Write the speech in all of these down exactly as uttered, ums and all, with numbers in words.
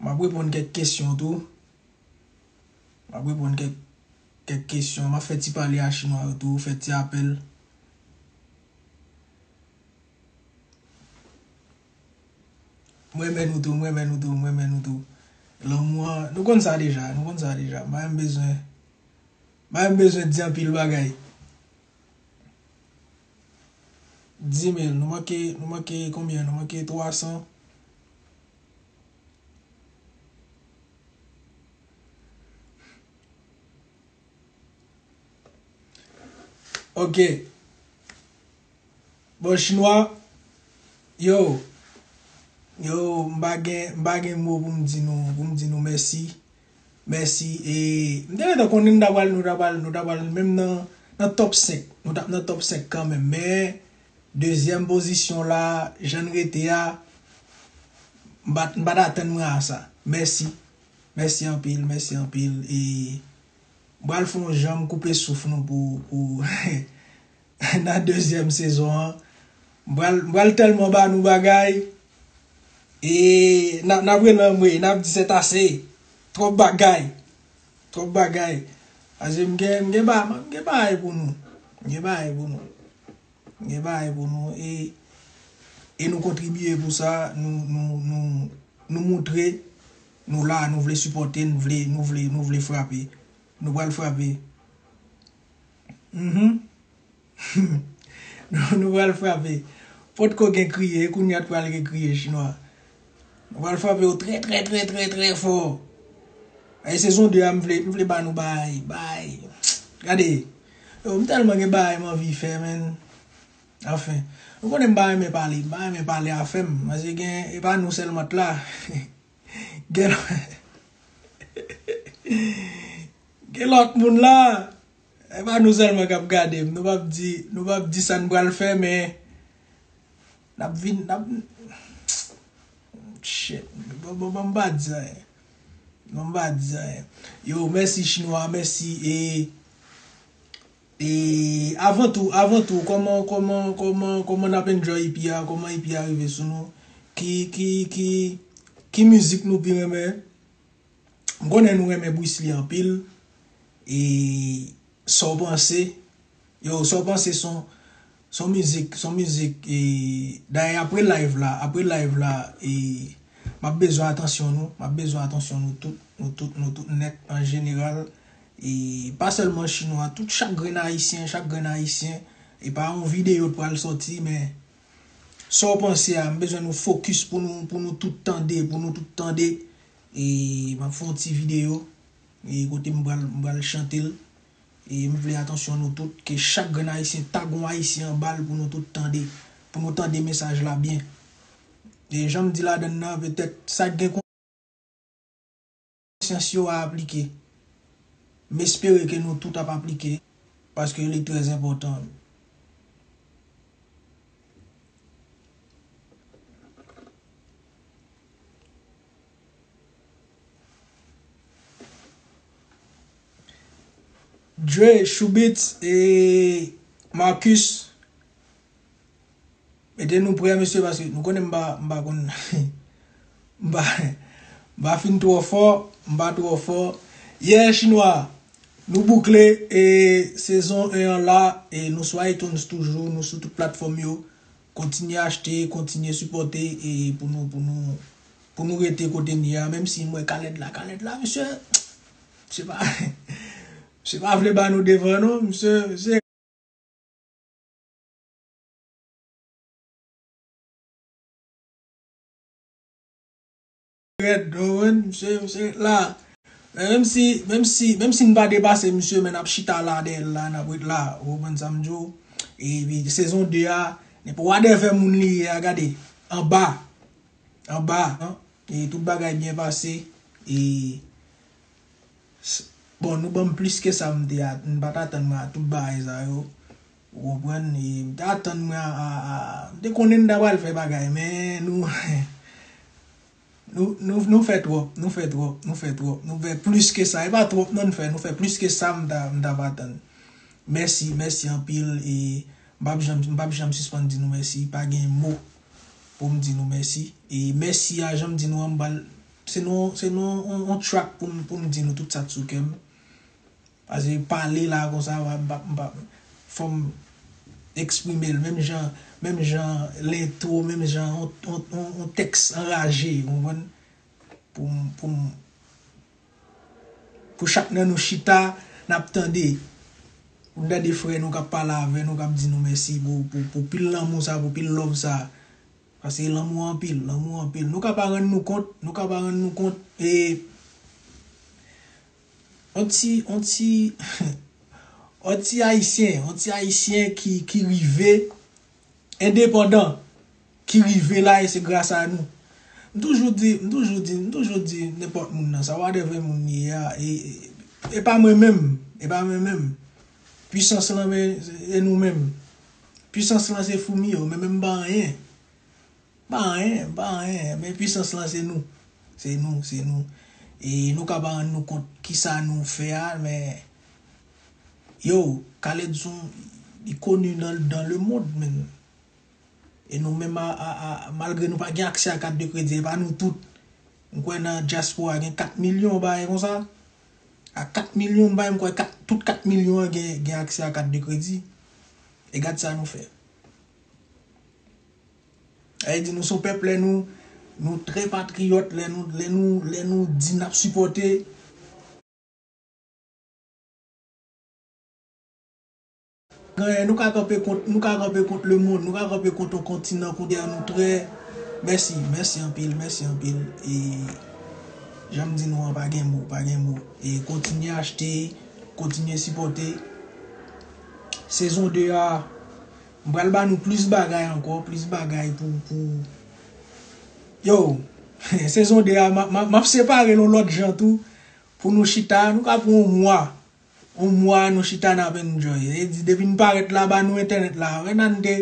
M ap reponn kèk kesyon tou. M ap reponn kèk, kèk kesyon. M ap fè ti pale a chinwa yo tou, fè ti apèl. M renmen nou tou, m renmen nou tou, m renmen nou tou. Lanmou an, nou konn sa deja, nou konn sa deja. M pa menm bezwen, m pa menm bezwen di anpil bagay. Dis mil, nou manke, nou manke konbyen? Nou manke twa san. Ok. Bon, chinwa, yo, yo, m pa gen, m pa gen mo pou m di nou, pou m di nou mèsi. Mèsi. E, m te gentan konnen nou ta pral, nou ta pral, nou ta pral, menm nan, nan top senk. Nou t ap nan top senk kanmenm. Men, dezyèm pozisyon la, jan n rete a, m pa t, m pa t atann mwen a sa. Mèsi. Mèsi anpil, mèsi anpil. E, m pral fè yon jan m koupe souf nou pou, pou, nan dezyèm sezon an. M pral, m pral tèlman ba nou bagay. E n ap, n ap rele anmwe, n ap di c'est assez. Twòp bagay. Twòp bagay. Paske m gen, m gen ba-, m gen bagay pou nou. M gen bagay pou nou. M gen bagay pou nou. E, e nou kontribye pou sa. Nou, nou, nou, nou moutre nou la, nou vle sipòte, nou vle, nou vle, nou vle frape. Nou pral frape. Mhm. Nou, nou pral frape. Potko gen kriye, kounye a t pral gen kriye chinwa. Nou pral frape yo trè, trè, trè, trè, trè fò. E sezon de a, m vle, m vle ba nou bay, bay. Gade. Yo, m tèlman gen bagay m anvi fè, menn. Anfen. Nou konnen m pa renmen pale, m pa renmen pale afè m. Paske gen, e pa nou sèlman t la. Gen, gen lòt moun la. E pa nou sèlman k ap gade m. Nou p ap di, nou p ap di sa n pral fè, men n ap vin, n ap, shit. Bon, bon, bon, m pa di anyen. Bon, m pa di anyen. Yo, mèsi chinwa, mèsi. E, e avan tou, avan tou, kòman, kòman, kòman, kòman n ap enjoy E P a? Kòman E P a rive sou nou? Ki, ki, ki, ki mizik nou pi renmen? M konnen nou renmen Bruce Lee anpil. E sa w panse? Yo, sa w panse son, son mizik, son mizik, e, dayè apre live la, apre live la, e, m ap bezwen atansyon nou, m ap bezwen atansyon nou tout, nou tout, nou tout nèt an jeneral. E pa sèlman chinwa, tout chak grenn ayisyen, chak grenn ayisyen. E pa yon videyo t pral sòti, men sa w panse a, m bezwen nou fokis pou nou, pou nou tout tande, pou nou tout tande. E m ap fè yon ti videyo, e kote m pral, m pral chante l. E m vle atansyon nou tout, ke chak grenn ayisyen tag yon ayisyen anba l pou nou tout tande, pou nou tande mesaj la byen. E jan m di ladann nan, petèt sa k gen konsyans yo a aplike. M espere ke nou tout ap aplike, paske li trè enpòtan. Dre, Choubits e Marcus. Mete nou prè, mesye, paske nou konnen m pa, m pa konn, m pa, m pa fin twò fò, m pa twò fò. Yeah, chinwa, nou boukle, e sezon en an la, e nou sou iTunes toujou, nou sou tout platfòm yo. Kontinye achte, kontinye sipòte, e pou nou, pou nou, pou nou rete kote n ye a, menm si m wè Khaled la, Khaled la, mesye, se pa, se pa vle ba nou devan, non, mesye, mesye. Rèd, nou wè, misye, misye la. Men menm si, menm si, menm si n pa depase misye, men n ap chita la dèyè l la, n ap ret la. Ou konprann sa m di w? Epi sezon de a, nenpòt whatever moun li ye a, gade, anba. Anba, e tout bagay byen pase. E, s-, bon, nou ban m plis ke sa m te a-, m pa t atann mwen a tout bagay sa yo. Ou konprann? E m te atann mwen a, a, a, m te konnen n ta pral fè bagay, men nou, nou, nou, nou fè twòp, nou fè twòp, nou fè twòp, nou fè plis ke sa. E pa twòp non n fè, nou fè plis ke sa m ta, m t ap atann. Mèsi, mèsi anpil, e m p ap janm, m p ap janm sispann di nou mèsi, pa gen mo pou m di nou mèsi. E mèsi a, jan m di nou an, m pral Se nan, se nan on, on track pou m, pou m di nou tout sa k sou kè m. Paske pale la konsa, m pa, m pa, m pa, fò m eksprime l. Menm jan, menm jan lentwo, menm jan on, on, on, on tèks anraje, ou konprann? Pou m, pou m, pou chak nan nou chita, n ap tande. Pou n tande frè nou k ap pale avè nou, k ap di nou mèsi pou, pou, pou pil lanmou sa, pou pil love sa. Paske lanmou anpil, lanmou anpil. Nou ka pa rann nou kont, nou ka pa rann nou kont, e on ti, on ti, on ti Ayisyen, on ti Ayisyen ki, ki rive endepandan, ki rive la, e se gras a nou. M toujou di, m toujou di, m toujou di nenpòt moun nan, sa whatever moun li ye a, e, e, e pa mwen menm, e pa mwen menm. Pwisans lan, men, e nou menm. Pwisans lan se foumi yo, men menm pa anyen. Pa anyen, pa anyen, men pwisans lan se nou. Se nou, se nou. E nou ka pa rann nou kont kisa nou fè a, men yo, Khaled Son, li koni nan, dans le monde, men. E nou menm, a, a, a, malgre nou pa gen aksè a kat de kredi, e pa nou tout. M kwè nan dyaspora gen kat milyon bagay konsa. A kat milyon bagay, m kwè kat, tout kat milyon an gen, gen aksè a kat de kredi. E gad sa nou fè. Sa vle di nou se yon pèp, lè nou, nou trè patriyòt, lè nou, lè nou, lè nou di n ap sipòte. Gen, nou ka kanpe kont, nou ka kanpe kont lemonn, nou ka kanpe kont yon kontinan kote a nou trè. Mèsi, mèsi anpil, mèsi anpil. E jan m di nou an, pa gen mo, pa gen mo. E kontinye achte, kontinye sipòte. Sezon de a, m pral ba nou plis bagay ankò, plis bagay pou, pou, yo, sezon de a, m, m, m ap separe l yon lòt jan tou, pou nou chita, nou ka pran yon mwa, yon mwa nou chita n ap enjoy. E di, depi n parèt la, ba nou entènèt la, wè nan de,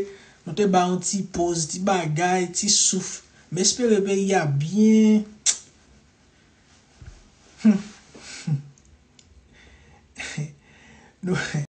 nou te ba yon ti poz, ti bagay, ti souf. M espere peyi a byen. Nou,